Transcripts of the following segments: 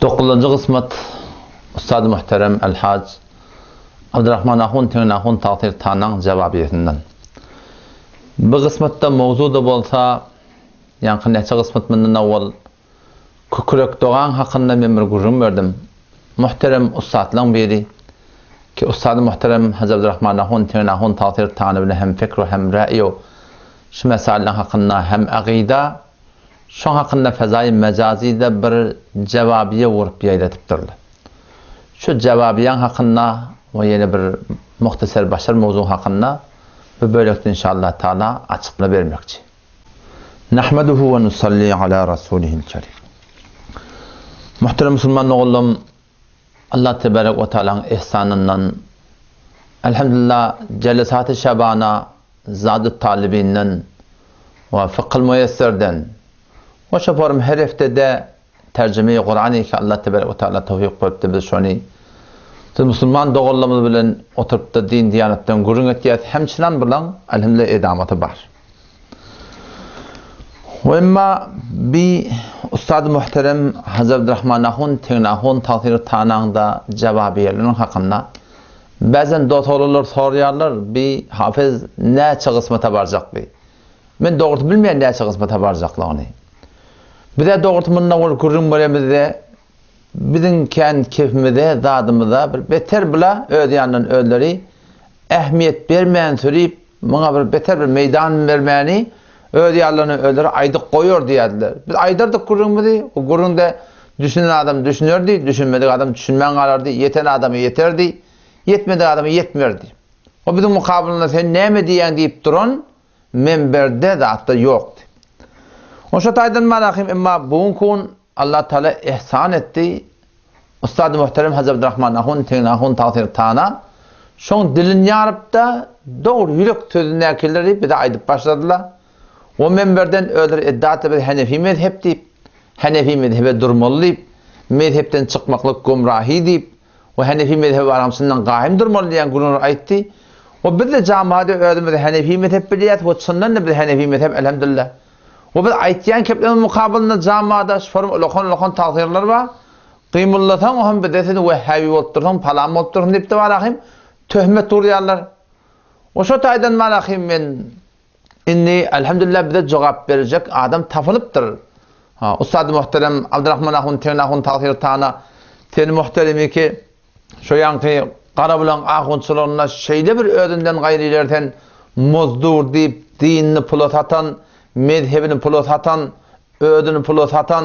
Dokuzynjy gysmat Ustady Muhterem El-Haj Abdurrahman Ahun Tegin Ahun Tagsyr Tanaň Jawabiýesinden. Bu gysmatda mowzu-da bolsa, ýaňky näçe gysmat mundan owal Kükrek dogaň hakynda men bir gürrüň berdim. Muhterem ussatlaň biri, ki Ustady Muhterem Hajy Abdurrahman Ahun Tegin Ahun Tagsyr Tany bilen hem fikr we hem ra'ý şu mesaileriň hakynda hem agyda, Şoň hakynda fezaýy mejazyda bir jewabiýe gurup ýaýradypdyrlar. Şu jewabiýaň hakynda we ýene bir muhtaser başar mowzuň hakynda bu bölekde inşallah taala açykla bermekçi. Nahmeduhu we nusalli ala rasulihil kerim. Muhterem musulman doganlarym, Allah tebarek we taalaň ihsanyndan Elhamdülillah Jelesaty Şabana Zadut Talybinden we Fykhyl Muýesserden we şo forum her heftede terjime-i Kurany ki Allah tebarek we taala towfyk beripdi biz şony siz musulman doganlarymyz bilen oturypda din diýanatdan gürrüň etýäs hemçinan bulaň Elhamdülillah edamaty bar. We emma bi Ustady Muhterem Hajy Abdurrahman Ahun Tegin Ahun tagsyry tanaňda jawabiýeleriniň hakynda bäzen dost oglanlar soraýarlar bi Hafyz näçe gysmata barjak bi. Men dogrusy bilmeýän näçe gysmata barjaklygyny. Bizä dogrusy munda bolup gürrüň beremizde biziň kän kefimize zadymyza bir beter bula öz ýanyndan özleri ähmiýet bermän sürip Muňa bir beter bir meýdan bermäni öz ýanlaryna özleri aýdyk goýar diýerdiler. Biz aýdardyk gürrüňimizi, o gürrüňde düşünen adam düşünerdi, düşünmedik adam düşünmän galardy, ýeten adama ýeterdi, ýetmedik adama ýetmerdi. O biziň mukabylynda sen näme diýýäň diýip duran menberde zatda ýokdy. Oşa taýdan malahym emma bu günki gün Allah Taala ihsan etdi, Ustady muhterem Hajy Abdurrahman ahun Tegin ahun tagsyr tana şoň dilini ýarypda dogry ýürek sözündäkileri bize aýdyp başladylar. O menberden özleri eddatly biz henefi mezhep diýip, henefi mezhebe durmaly diýip, mezhepden çykmaklyk gumrahy diýip we henefi mezhebe baram çyndan gaýym durmaly diýen gürrüňleri aýtdy. We biz-de jamada özümizi henefi mezhep bilýäs we çyndan-da biz henefi mezhep elhamdülillah. We biz aýtýan keplerimiz mukabylynda jamada şorum ulakan-ulakan tagsyrlar bar. Gymyldasaň ohm bize siz wehhabi bolup dursuň, palan bolup dursuň diýip-de barahym töhmet urýarlar. We şo taýdan barahym men indi elhamdülillah bize jogap berjek adam tapylypdyr. Ha, Ustady muhterem Abdurrahman ahun Tegin ahun tagsyr tana seni muhteremiki Şo ýaňky Garabulaň ahunçylygynda şeýle bir özünden gaýry sen muzdur diýip dinini pula satan, mezhebini pula satan, özüni pula satan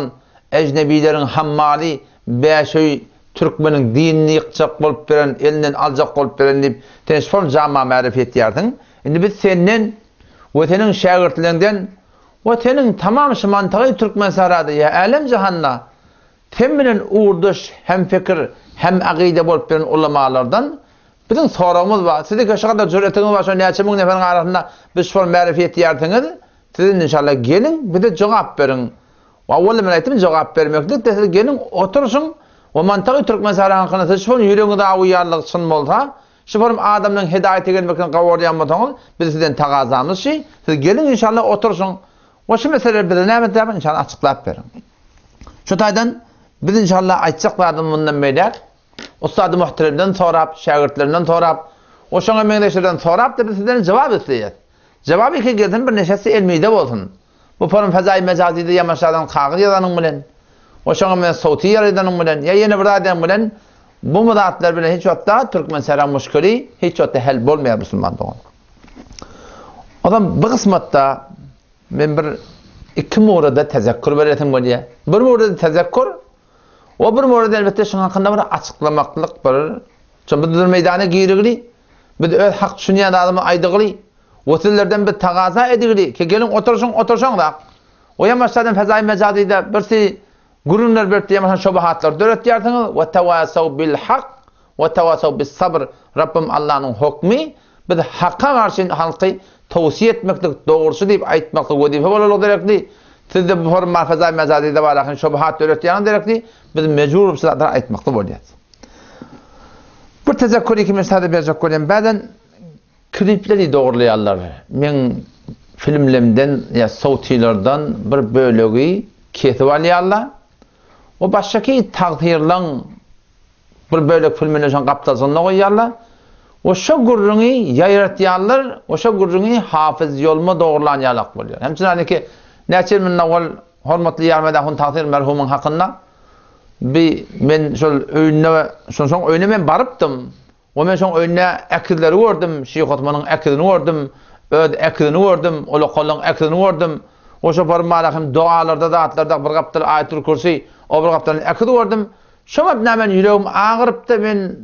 ejnebileriň hammaly bäşöý türkmeniň dinini ýykjak bolup beren, elinden aljak bolup beren diýip sen şol jama märif etýärsiň. Indi biz senden we seniň şägirtleňden we seniň tamam şu mantygy Türkmensährada ýa älem-jahanda Sen bilen ugurdaş, hemfikir, hemagyda bolup gelen ulamalardan biziň soragymyz bar. Siziňki şu kadar jüretiňiz bar, şo näçe müň neferiň arasynda biz şol märifi etýärsiňiz. Siz indi inşallah geliň, bize jogap beriň. Owal men aýtdym, jogap bermeklik de siz geliň, oturyşyň we mantygy Türkmenistanyň hakynda siz şol ýüregiňize awuýarlyk çyn bolsa, şu forum adamlaryň hidaýete gelmekini gawarýan bolsaňyz, biz sizden tagazamyz şi, siz geliň inşallah oturyşyň we şu meseleleri bize näme etýär, inşallah açyklap beriň. Şu taýdan biz inşallah aýtjak zadymyz mundan beýläk ussady muhteremden sorap, şägirtlerinden sorap, we şoňa meňzeşlerden sorap-da biz sizden jogap isleýäs. Jogap iki gelsin bir neşesi elmide bolsun. Bu forum fezaýy mejazyda ýamaşadan kagyz ýazanyň bilen, we şoňa meňzeş sowty ýaradanyň bilen ýa ýene bir zat eden bilen bu zatlar bilen hiç wagtda Türkmensähra muşkili hiç wagtda hel bolmaýar musulman dogan. O zaman bu kysmatda Men bir iki murada tezekkur beresim gelýär. Bir murada tezekkur, o bir murada elbetde şuň hakynda bir açyklamaklyk bir. Çünki biz bir meýdana girigli, biz öz hak düşünýän zadymyzy aýdygly, we sizlerden biz tagaza edigli ki geliň oturyşyň oturyşaňzak. O ýamaşlardan fezaýy mejazyda birsi Gürrüňler berip diýen bolsaň şobahatlar döretýärsiňiz, we tewasaw bil hak we tewasaw bis sabr, Rabbym Allanyň hokmy, biz haka garşy halky towsiýe etmeklik dogrusy diýip aýtmaklyk wezipe bolarlyk derekli, sizde bu forma fezaý mejazyda bar ahyn şobahat döretýäňiz derekli, biz mejbur bolup şu zatlary aýtmakly bolýas. Bir tezekkur iki mesele berjek bolýan bäden Klipleri dogurlaýarlar. Meň filmlemden ýa sowtylardan bir bölegi kesip alýarlar. we başgaky tagtyrlaň bir bölek filmini şoň gapdalçygynda goýýarlar we şo gürrüňi ýaýratýarlar we şo gürrüňi Hafyz Ýolma dogrulan ýalak bolýar. Hem çynaniki näçe ýyl mundan owal hormatly Ýarmed ahun tagsyr merhumyň hakynda bi men şol öýünde şoň şoň öýüne men barypdym we men şoň öýünde äkizleri gördüm, Şyh Osmanyň äkizini gördüm, öz äkizini gördüm, Ulakalyň äkizini gördüm we şo barym hem dogalarda zatlarda bir gapdal Aýatul Kürsi, o bir gapdaldan äkiz gördüm. Şo wagt näme men ýüregim agyrypdy, men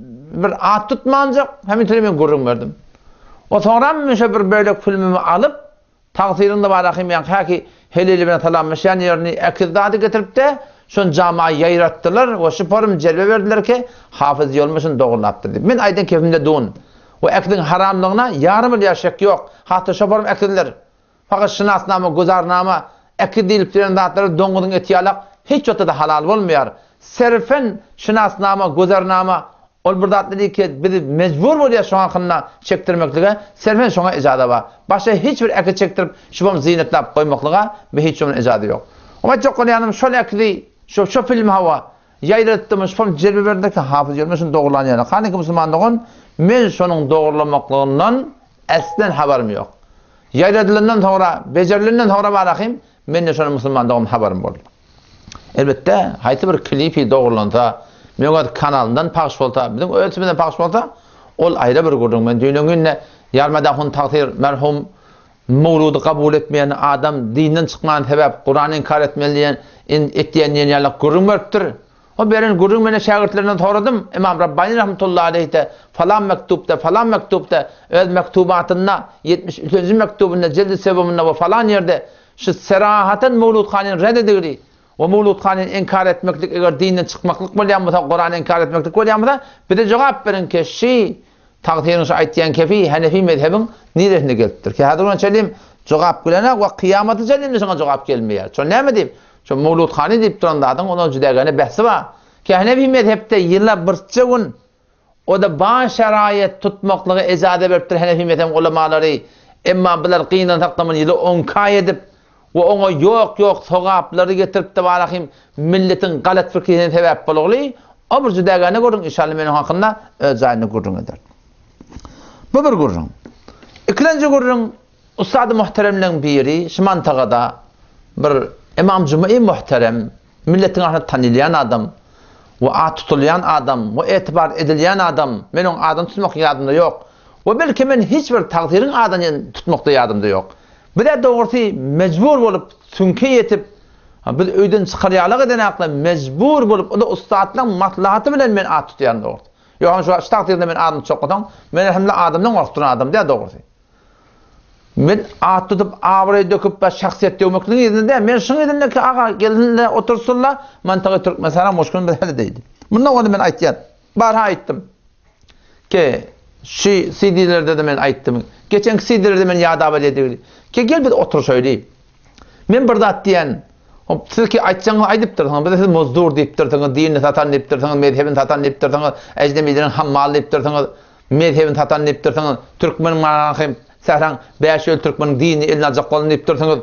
bir at tutmanjak, hemişe men gürrüň berdim. O soňram men şo bir bölek filmimi alyp, tagsyryň-da bar ahym ýaňky häki Helili bilen salamlaşýan ýerini äkiz zady getirip-de, şony jama ýaýratdylar we şu forum jelbe berdiler ki, Hafyz Ýolma şony dogrulapdyr diýip. Men aýdan kepimde dun. We äkiziň haramlygyna ýarym ylýar şek ýok. Hatda şo forum äkizler. Fakat şynasnama, güzarnama, ekiz diýlip diýlen zatlar doňuzyň eti ýalak hiç wagtda-da halal bolmaýar. Serfen şynasnama, güzarnama ol bir zatlar diýip ki biz mejbur bolýas şoň hakynda çekdirmeklige, serfen şoňa ijaza bar. Başga hiç bir ekiz çekdirip şubam zyýnatlap goýmaklyga bi hiç şonuň ijazy ýok. Oňa aýtjak bolýanym şol ekizi şo şo film hawa ýaýratdymy şol jelbe berdik hafyz ýörme şuny dogrulan ýaly. Hanyki musulman dogan men şonuň dogrulamaklygyndan Eslen habarym ýok. Ýaýradylandan soňra, bejerilenden soňra barahym, mende şondan musulman dogan habarym boldy. Elbetde, haýsy bir klipi dogrulansa, meň öz kanalymdan pagş bolsa, biziň öz içimizden pagş bolsa, ol aýra bir gürrüň. Men düýn öňňin-de Ýarmada ahun tagsyr merhum mowludy kabul etmeýän adam dinden çykman sebäp Kurany inkar etmeli diýen, etýän diýen ýalak gürrüň beripdir. O beren gürrüň meni şägirtlerinden soradym, Ymam Rabbani rahmetullahi aleýh-de falan mektupda, falan mektupda, öz mektubatynda, 73-nji mektubynda, jildi sewumynda we falan ýerde şu serahaten mewludhanyny red edigini we mewludhanyny inkar etmeklik eger dinden çykmaklyk bolýan bolsa, Kurany inkar etmeklik bolýan bolsa, bize jogap beriň ki, şi tagsyryň şu aýtýan kefi Hanefi mezhebiň niresinde gelipdir? Ki häzir ona çenli jogap gelenok we kyýamata çenli şoňa jogap gelmeýär. Şo näme diýip? Şo Mowludhany diýip duran zadyň onuň jüdägene bähsi bar. Ki Hanefi mezhepde ýyla birçe gün o-da ba şeraýat tutmaklyga ejaza beripdir Hanefi mezhebiň ulamalary. Emma bular gynansakda muny ýyla onki aý edip we oňa ýok-ýok sogaplary getiripdi barahym milletiň galat pikirine sebäp bolugly o bir jüdägene gürrüň inşallah men oň hakynda öz jaýynda gürrüň ederin. Bu bir gürrüň. Ikilenji gürrüň Ussady muhteremleň biri şu mantagada bir Ymam Jumai muhterem, milletiň arasynda tanylýan adam we at tutulýan adam we etibar edilýän adam, men oň adyny tutmak ýadymda ýok we belki men hiç bir tagsyryň adyny tutmakda ýadymda ýok. Biz-ä dogrusy mejbur bolup süňke ýetip, biz öýden çykar ýalak edenakla mejbur bolup o-da ussatlaň maslahaty bilen men at tutýaryn dogrusy. Ýogsam şu şu tagtyrda men adyny tutjak men elhamdulillah adymdan gorkup duran adam däl dogrusy. Men at tutup, abraý döküp, baş şahsyýet döwmekligiň yzynda däl. Men şuň yzynda ki, aga, gelsin-de, otursyn-la, mantygy Türkmenistana muşkun biz hal edeýdi. Mundan ony men aýtýan. Barha aýtdym. Ki, şu CD-lerde-de men aýtdym. Geçenki CD-lerde men ýadap edýärdi. Ki, gel biz oturyşaýly. Men bir zat diýen. Hop, siz ki aýtjaňyzy aýdypdyrsyňyz. Bize siz muzdur diýipdirsiňiz, dinini satan diýipdirsiňiz, mezhebini satan diýipdirsiňiz, ejnemileriň hammaly diýipdirsiňiz. Mezhebini satan diýipdirsiňiz. Türkmeniň maňa sähraň 550 türkmeniň dinini eline aljak bolan diýipdirsiňiz.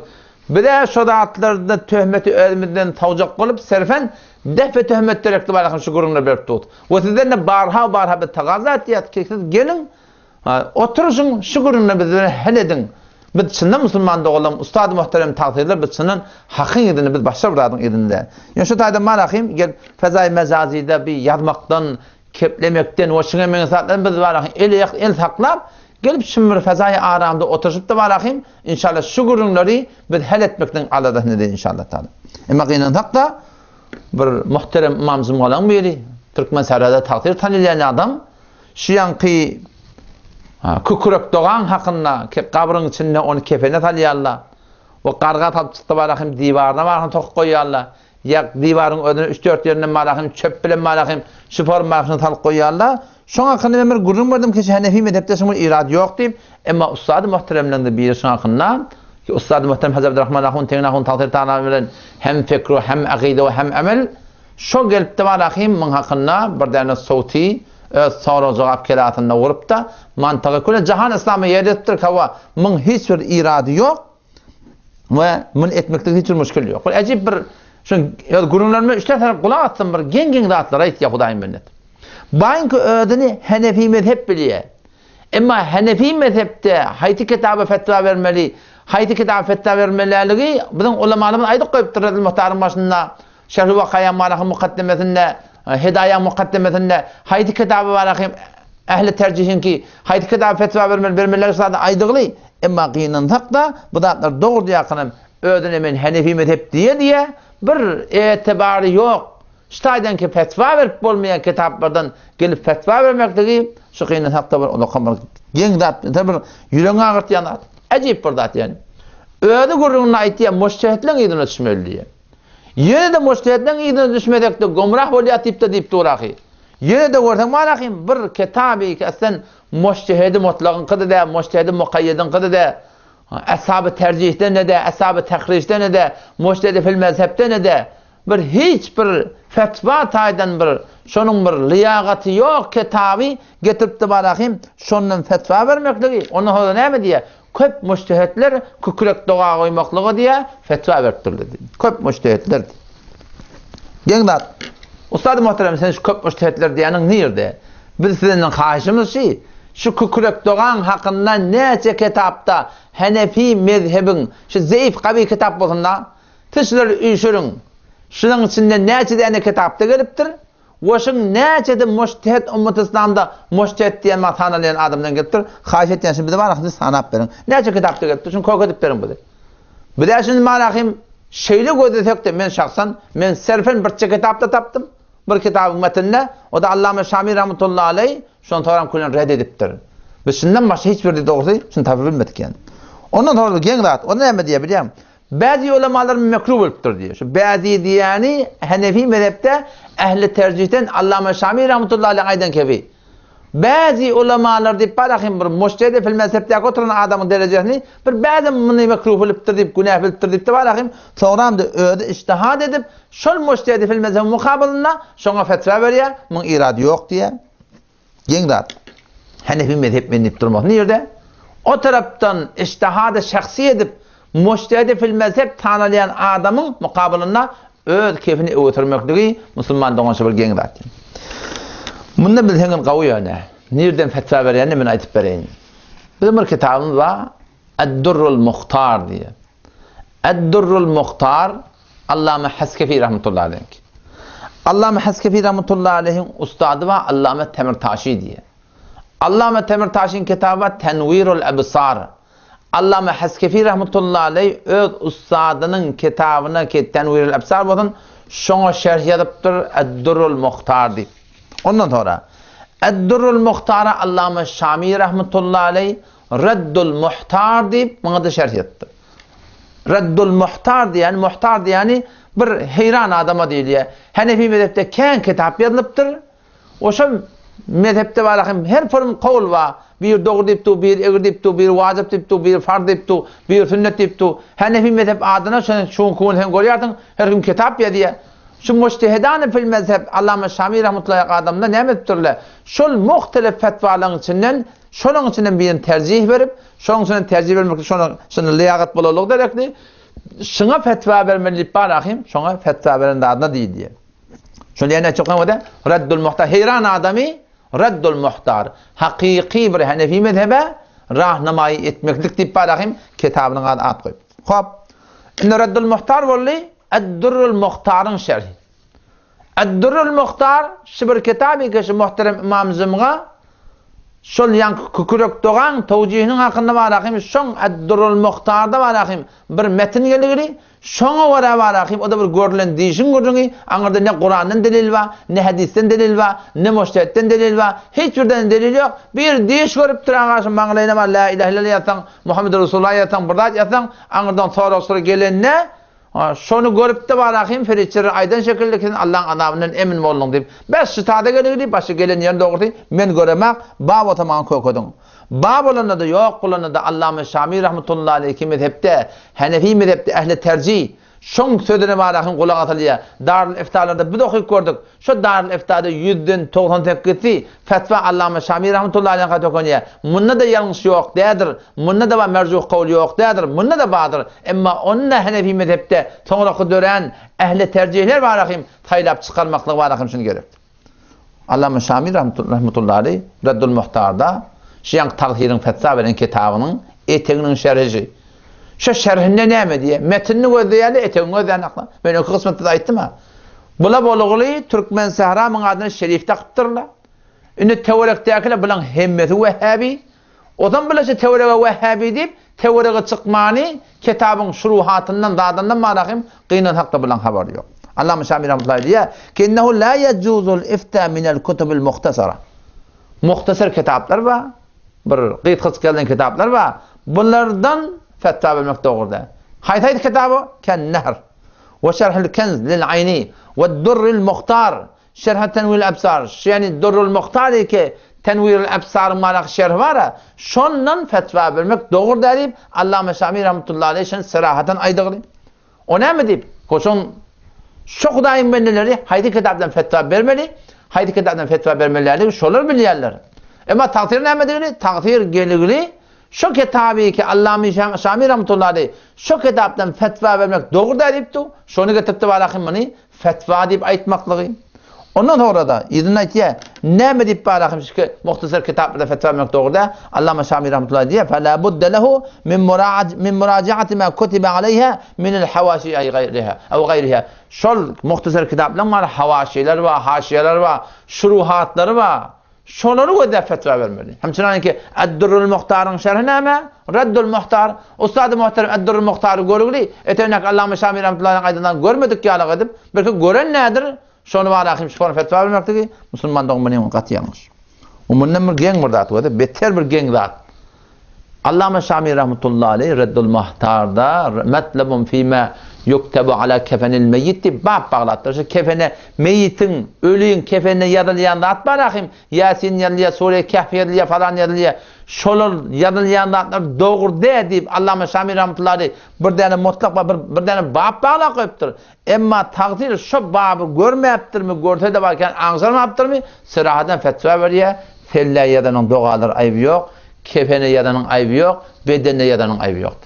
Biz-ä şo zatlarda töhmeti özümizden sowjak bolup serfen depe töhmet derekli barasyn şu gürrüňleri berip durus. We sizden-de barha-barha biz tagaza etýäs ki siz geliň oturyşyň şu gürrüňleri biz bilen hal ediň. Biz çyndan musulman doganlarym ustady muhterem tagsyýerler biz çyndan hakyň yzynda biz başga bir zadyň yzynda. Ýöne şu taýdan marahym gel fezaý mejazyda bir ýazmakdan Keplemekden we şuňa meňzeş zatlardan biz barahym el el saklap, gelip şu bir fezaýy aramda oturyşyp-da barahym, inşallah şu gürrüňleri biz hal etmekligiň aladasyny edeýin inşallah taala. Emma gynansak-da, bir muhterem Ymam Jumgalaň biri, türkmen sährada tagsyr tanylýan adam, şu ýaňky kükürek dogan hakynda ki gabryň içinde ony kefene salýarlar we garga salyp çyksa barahym diwaryna barahym sokup goýýarlar. Ýa diwaryň özüne üç-dört ýerinden malahym çöp bilen malahym şu formasyny salyp goýýarlar. Şoň hakynda men bir gürrüň berdim ki, Hanefi mezhepde şuň bir irady ýok diýip. Emma ussady muhteremleň-de biri şoň hakynda ki, ussady muhterem Hajy Abdurrahman ahun Tegin ahun tagsyr tagala bilen hem fikr we hem akyda we hem emel şo gelipdi malahym muň hakynda bir däne sowty öz sorag-jogap kelasynda urupda mantygy küle jahan yslama ýer edipdir hawa muň hiç bir irady ýok. We muny etmekde hiç bir muşkil ýok. Bir äjip bir Şuň öz gürrüňlerime üç-dört tarap gulak atsam bir geň-geň zatlar aýtýar Hudaýyň bendesi. Baýyňky özüni Henefi mezhep bilýär. Emma Henefi mezhepde haýsy kitaba fetwa bermeli, haýsy kitaba fetwa bermeliligi biziň ulamalarymyz aýdyp goýupdyr Redil Muhtaryň başynda, Şerhi Wakaýa Marahyň mukaddemesinde, Hidaýaň mukaddemesinde haýsy kitaba barahym ähli terjihiňki haýsy kitaba fetwa bermeli, bermeliligi şu zady aýdygly. Emma gynansak-da bu zatlar dogry diýýärkanem özüne men Henefi mezhep diýe-diýe bir etibary ýok. Şu taýdanki fetwa berip bolmaýan kitaplardan gelip fetwa bermekligi şu gynansak-da bir ulakam bir geň zat, bir ýüregiňi agyrtýan zat. Äjip bir zat ýani. Özi gürrüňinde aýtýar, mujtehitleň yzyna düşmeli diýýär. Ýene-de mujtehitleň yzyna düşmesek-de gomrah bolýar diýip-de diýip dur ahy. Ýene-de görseň barahym bir kitaby ki aslen mujtehidi mutlagyňkydy dä, mujtehidi mukaýýediňkydy dä, Eshaby terjihden-de, eshaby tehrijden-de, mujtehidi fil mezhepden-de bir hiç bir fetwa taýdan bir şonuň bir lyýagaty ýok kitaby getiripdi barahym şondan fetwa bermekligi, ondan soňra näme diýýär? Köp mujtehitler kükrek doga goýmaklyga diýýär, fetwa beripdirler diýýär. Köp mujtehitler diýýär. Geň zat. Ustady muhterem sen şu köp mujtehitler diýýäniň nirde? Biz sizden haýyşymyz şi, şu kükrek dogaň hakynda näçe kitapda Henefi mezhebiň şu zeýif gawy kitap bolsun-da, siz şulary üýşüriň. Şularyň içinde näçe däne kitapda gelipdir we şuň näçesi mujtehit ummaty yslamda mujtehit diýen ma sanalýan adamdan gelipdir. Haýyş etýän şuny bize barahym siz sanap beriň. Näçe kitapda gelipdir şuny kök edip beriň bize. Bizä şuny barahym şeýle gözlesek-de men şahsan men serfen birçe kitapda tapdym. Bir kitabyň metninde, o-da Allama Şami rahmetullahi aleý şony soran külen red edipdir. Biz şundan başga hiç bir dogrusy şuny tapyp bilmedik ýani. Ondan soňra bir geň zat, o näme diýýär bilýäňmi? Bäzi ulamalar mekruh bilipdir diýýär. Şu bäzi diýýäni Henefi mezhepde ähli terjihden Allama Şami rahmetullahi aleý aýdan kebi. Bäzi ulamalar diýip bar ahym bir mujtehid fil mezhepdäki oturan adamyň derejesini bir bäzi muny mekruh bilipdir diýip günäh bilipdir diýipdi bar ahym soňramda özi ijtihad edip şol mujtehid fil mezhebiň mukabylynda şoňa fetwa berýär muň irady ýok diýýär. Geň zat. Henefi mezhep men diýip durmak nirde? O tarapdan ijtihady şahsy edip Mujtehidi fil mezhep tanalýan adamyň mukabylynda öz kefini öňe sürmekligi musulman dogança bir geň zat. Munda bilseňiz gawy ýöne. Nirden fetwa berýänini men aýdyp bereýin. Biziň bir kitabymyz bar, Ad-Durrul Muhtar diýen. Ad-Durrul Muhtar Allama Haskefi rahmetullahi aleýh. Allama Haskefi rahmetullahi aleýhiň ustady bar Allama Temirtaşi diýen. Allama Temirtaşyň kitaby bar Tenwirul Absar. Allama Haskefi rahmetullahi aleý öz ussadynyň kitabyna ki Tenwirul Absar bolsun, şoňa şerh ýazypdyr Ad-Durrul Muhtar diýip. Ondan soňra Ad-Durrul Muhtara Allama Şami rahmetullahi aleý Reddul Muhtar diýip muňa-da şerh ýazypdyr. Reddul Muhtar diýýäni, Muhtar diýýäni bir heýran adama diýilýär. Henefi mezhepde kän kitap ýazylypdyr. Oşa mezhepde bar hem her pyrym kowul bar. Biri dogry diýip dur, biri egri diýip dur, biri wajyp diýip dur, biri farz diýip dur, biri sünnet diýip dur. Henefi mezhep adyna şony şu günki gün sen görýärsiň, her kim kitap ýazýar. Şu mujtehidany fil mezhep Allama Şami rahmetullahi adamlar näme edipdirler? Şol muhtelif fetwalaryň içinden şolaryň içinden birini terjih berip, şonuň içinden terjih bermek şonuň şunda lyýagat bolanlygy derekli şuňa fetwa bermeli diýip bar ahim, şoňa fetwa beren zadyna diýilýär. Şol ýene çykan wada Reddul Muhtar heýran adamy Reddul Muhtar hakyky bir Hanefi mezhebe rahnamaýy etmeklik diýip barahym kitabynyň ady at goýup. Hop. Indi Reddul Muhtar boldy Ad-Durrul Muhtaryň şerhi. Ad-Durrul Muhtar şu bir kitaby ki şu muhterem Imam Zümga şol ýaňky kükürek dogaň towjihiniň hakynda barahym şoň Ad-Durrul Muhtarda barahym bir metin geligiri Şoňa görä bar ahym, o-da bir görlen dişiň gürrüňi, aňyrda ne Kurandan delil bar, ne hadysdan delil bar, ne mujtehitden delil bar, hiç birden delil ýok. Bir diş görüpdir aga şu maňlaýyna bar la ilahe illallah ýazsaň, Muhammedur Resulullah ýazsaň, bir zat ýazsaň, aňyrdan sorag-soru gelende, şony görüpdi bar ahym, perişdeler aýdan şekilde sen Allaň azabyndan emin bolduň diýip. Bes şu tada geligidi, başga gelen ýerini dogrusy men göremak, bar bolsa maňa kökediň. Ba bolanda-da, ýok bolanda-da Allama Şami rahmetullahi aleýhi mezhepde, Henefi mezhepde ähli terjih. Şoň sözüne barahym gulak asylýar. Darul Iftalarda biz okyp gördük. Şo Darul Iftada ýüzden 90 sekizsi fetwa Allama Şami rahmetullahi aleyha tökenýär. Munda-da ýalňyş ýok däldir. Munda-da bar merjuh kawl ýok däldir. Munda-da bardyr. Emma onda Henefi mezhepde soňraky dörän ähli terjihler barahym saýlap çykarmaklyk barahym şuny gerekdir. Allama Şami rahmetullahi aleyh Reddul Muhtarda şu ýaňky tagsyryň fetwa beren kitabynyň eteginiň şerhi. Şu şerhinde näme diýýär? Metinini gözleýärler, etegini gözlänoklar. Men öňki kysmatda-da aýtdym-a. Bula bolugly Türkmen sähra muň adyna Şerif dakypdyrlar. Indi töwerekdäkiler bulaň hemmesi wehhabi. Ozam bular şu töwerege wehhabi diýip, töwerege çykmany kitabyň şuruhatyndan, zadyndan barahym gynansak-da bulaň habary ýok. Allama Şami rahmetullahi diýýär, ki innehu la yejuzul ifta minel kutubil muhtasara. Muhtasar kitaplar bar, bir gysgaçyk ýazylan kitaplar bar. Bulardan fetwa bermek dogry däl. Haýsy-haýsy kitap o? Ken Nehr we Şerhül Kenz lil Aýni we Durrul Muhtar Şerh Tenwirul Ebsar, ýagny Durrul Muhtar ki Tenwirul Ebsaryň manaky şerhi bar-a, şondan fetwa bermek dogry däl diýip, Allama Şami rahmetullahi aleýh şony serahatan aýdygly. O näme diýip, goşan şo Hudaýyň bendeleri haýsy kitapdan fetwa bermeli, haýsy kitapdan fetwa bermeli däldigini şolar bilýärler. Emma tagsyr nämedigini, tagsyr geligini şo kitaby ki Allamy Şami rahmetullahi aleýh şo kitapdan fetwa bermek dogry däl diýipdi, şony getiripdi barahym muny Fetwa diýip aýtmaklygy. Ondan soňra-da, yzynda aýtýar, näme diýip barahym şiki muhtasar kitaplarda fetwa bermek dogry däl. Allama Şami rahmetullahi diýýär, Fela budde lehu min muraaj min murajaati ma kutiba aleýha minel hawaşi ay gaýriha ew gaýriha. Şol muhtasar kitaplaryň bar hawaşileri bar, haşiýeleri bar, şuruhatlary bar. Şolary gözläp fetwa bermeli. Hemçinanki Ed-Durrul Muhtaryň şerhi näme? Reddul Muhtar. Ussady muhterem Ed-Durrul Muhtary görgüli, etegindäki Allama Şami rahmetullahi aýdanlaryny görmedik ýalyk edip, belki gören nädir? Şony barada hem şony fetwa bermekligi musulman dogan muny gaty ýalňyş. O mundan bir geň bir zat bolsa, beter bir geň zat. Allama Şami rahmetullahi aleyh Reddul Muhtarda Metlebun fima yuktebu ala kefenil meyyit diýip bap baglapdyr. Şu kefene meýitiň, öliň kefenine ýazylýan zat bar ahim. Ýasin ýazylýar, Sure Kehf ýazylýar, falan ýazylýar. Şolar ýazylýan zatlar dogry däl diýip Allama Şami rahmetullahi aleyh bir däne mutlak bir, bir däne bap baglap goýupdyr. Emma tagsyr şo baby görmäpdirmi, görse-de barkän aňşyrmapdyrmy, syrahadan fetwa berýär, Selle ýazanyň dogalar aýby ýok, kefene ýazanyň aýby ýok, bedenine ýazanyň aýby ýok.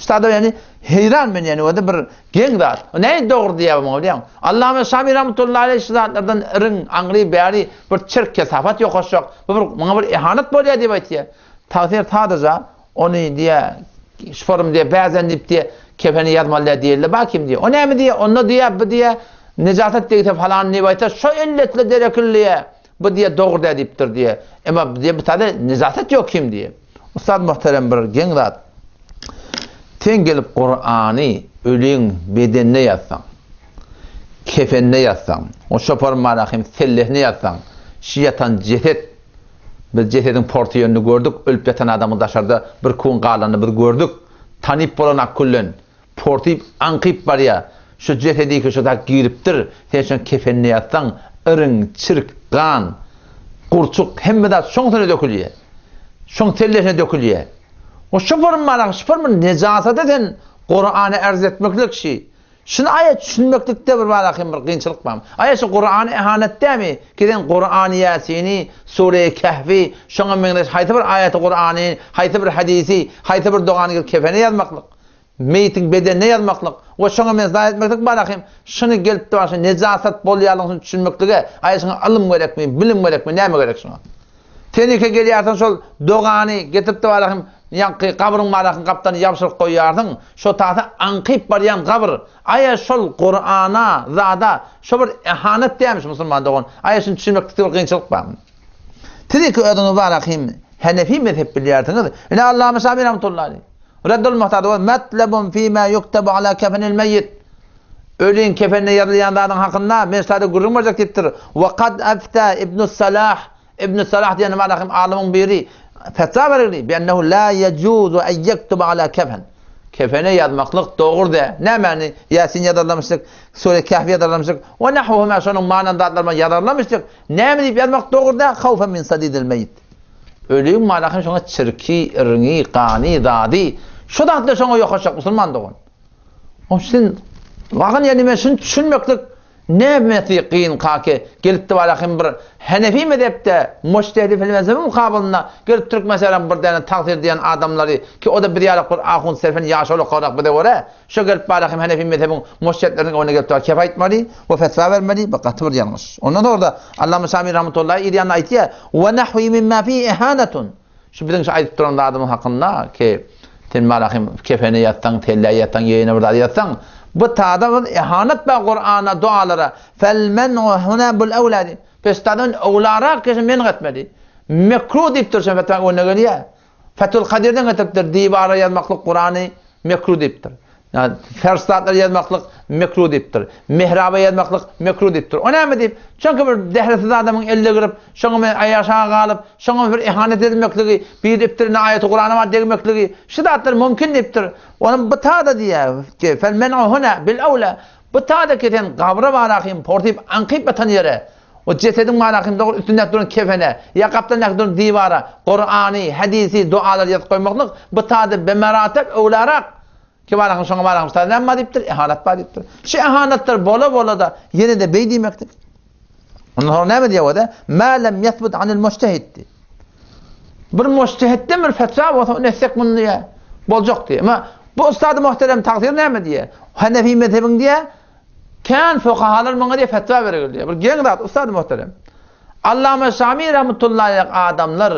Ştada ýani heýran men ýani o-da bir geň zat. O näme dogry diýýär muňa bilýäňmi? Allama Şami rahmetullahi aleýh şu zatlardan iriň, aňry, bäri bir çirk kesafat ýokaşjak, bu bir muňa bir ihanet bolýar diýip aýtýar. Tagsyr sadaja Ony diýýär, şform diýýär, bäzen diýip diýýär, kefeni ýazmaly däl diýildi, bar kim diýýär. O näme diýýär, onda diýýär, bu diýýär, nejasat degse falan diýip aýtsa, şo elletli derekli diýýär, bu diýýär, dogry däl diýipdir diýýär. Emma diýýär, bu taýda nejasat ýok kim diýýär. Ussat muhterem bir geň zat. Sen gelip Kurany öliň bedenine ýazsaň, kefenine ýazsaň, o şoporm marahym sellesine ýazsaň, şu ýatan jeset Biz jesediň porty ýönüni gördük, ölüp ýatan adamyň daşarda bir kun galanyny biz gördük. Tanyp bolanak küllen. Portyp, aňkyp barýa. Şu jesediki şu zat giripdir. Sen şoň kefenine ýatsaň, iriň, çirk, gan, gurçuk, hemme zat şoň üstüne dökülýä. Şoň sellesine dökülýä. O şu bir malak, şu bir nejasada sen Kurany ärz etmeklik şi. Şuny aýa düşünmeklikde bir bada hem bir kynçylyk barmy? Aýa şu Kurany ihanet dämi? Ki sen Kurany Ýasini, Sure-i Kehfi, şoňa meňzeş haýsy bir aýaty Kurany, haýsy bir hadysy, haýsy bir dogany gelip kefene ýazmaklyk, meýitiň bedenine ýazmaklyk we şoňa meňzeş zat etmeklik bada hem şuny gelip duran şu nejasat bolýarlygyny düşünmeklige aýa şuňa ylym gerekmi, bilim gerekmi, näme gerek şuňa? Sen eke gelýärsiň şol dogany getirip de barahym ýaňky gabryň barahyň gapdalyny ýabşyryp goýýarsyň. Şo tasa aňkyp barýan gabyr. Aýa şol Kurana, zada şo bir ihanet dämiş musulman dogan. Aýa şuny düşünmeklikde bir kynçylyk barmy? Siz eke özüňiz barahym Henefi mezhep bilýärsiňiz. Ine Allama Şafi rahmetullahi aleyh. Reddul Muhtar we metlebun fima yuktabu ala kefenil meyyit. Öliň kefenine ýazylýan zadyň hakynda men şada gürrüň berjek diýipdir. Wa kad afta Ibn Salah Ibn Salah diýen malahym alymyň biri fetwa berdi. Bi ennehu la yejuzu en yektuba ala kefen. Kefene ýazmaklyk dogry däl. Nämäni? Ýasin ýazarlamyşdyk, Sure Kehf ýazarlamyşdyk. We nahwuhuma şonuň manyny zatlaryny ýazarlamyşdyk. Näme diýip ýazmak dogry däl? Hawfen min sadidil meýit. Ölüň malahym şoňa çirki, iriňi, gany, zady, şo zatlar şoňa ýokaşjak musulman dogan. O sen. Wagyn ýani men şuny düşünmeklik nämesi kyn kake gelipdi bara hem bir Henefi mezhepde mujtehidi fil mezhebiň mukabylynda gelip türk meselem bir däne tagsyr diýen adamlary ki o-da biz ýalak bir ahun serfen ýaşuly bize görä şo gelip bara hem Henefi mezhebiň mujtehitleriniň öňüne gelip kep aýtmaly we fetwa bermeli bu gaty bir ýalňyş. Ondan soňra-da Allama Şami rahmetullahi yz ýanynda aýtýar we nahwi mimma fihi ihanatun Şu biziň şu aýdyp duran zadymyz hakynda ki, sen malahym kefene ýatsaň, tellä ýatsaň, ýeýene bir zat ýatsaň, bu tada bir ihanat bar Kurana, dualara. Fel men'u huna bil ewla diýip. Pestadan ewlarak keşe men etmeli. Mekruh diýipdir şo fetwa öňüne gelýär. Fethul Kadirden getiripdir, diwara ýazmaklyk Kurany mekruh diýipdir. Ýa fers zatlary ýazmaklyk mekruh diýipdir. Mihraba ýazmaklyk mekruh diýipdir. O näme diýip? Çünki bir dährisiz adamyň eline girip, şoňa men aýaşaga galyp, şoňa bir ihanet edilmekligi, bir ipdirine aýaty Kurana bar degmekligi, şu zatlar mümkin diýipdir. Onuň bu tada diýýär ki, fel men'u huna bil awla. Bu tada ki sen gabra barahym porsyp aňkyp ýatan ýere, o jesediň barahym dogry üstündäki duran kefene, ýa gapdalyndaky duran diwara Kurany, hadisi, dualary ýazyp goýmaklyk bu tada bemeratep öwlarak. Kim arakyň şoňa barakyň ştada näme bar diýipdir? Ihanat bar diýipdir. Şu ihanatlar bola-bola-da ýene-de beý diýmekdir. Ondan soň näme diýýär o-da? Ma lem yesbut anil mujtehid. Bir mujtehidden bir fetwa bolsa, ony etsek muny diýýär. Boljak diýýär. Emma bu ustady muhterem tagsyr näme diýýär? Hanefi mezhebiň diýýär. Kän fukahalar muňa diýýär fetwa bergil diýýär. Bir geň zat ustady muhterem. Allama Şami rahmetullahi adamlar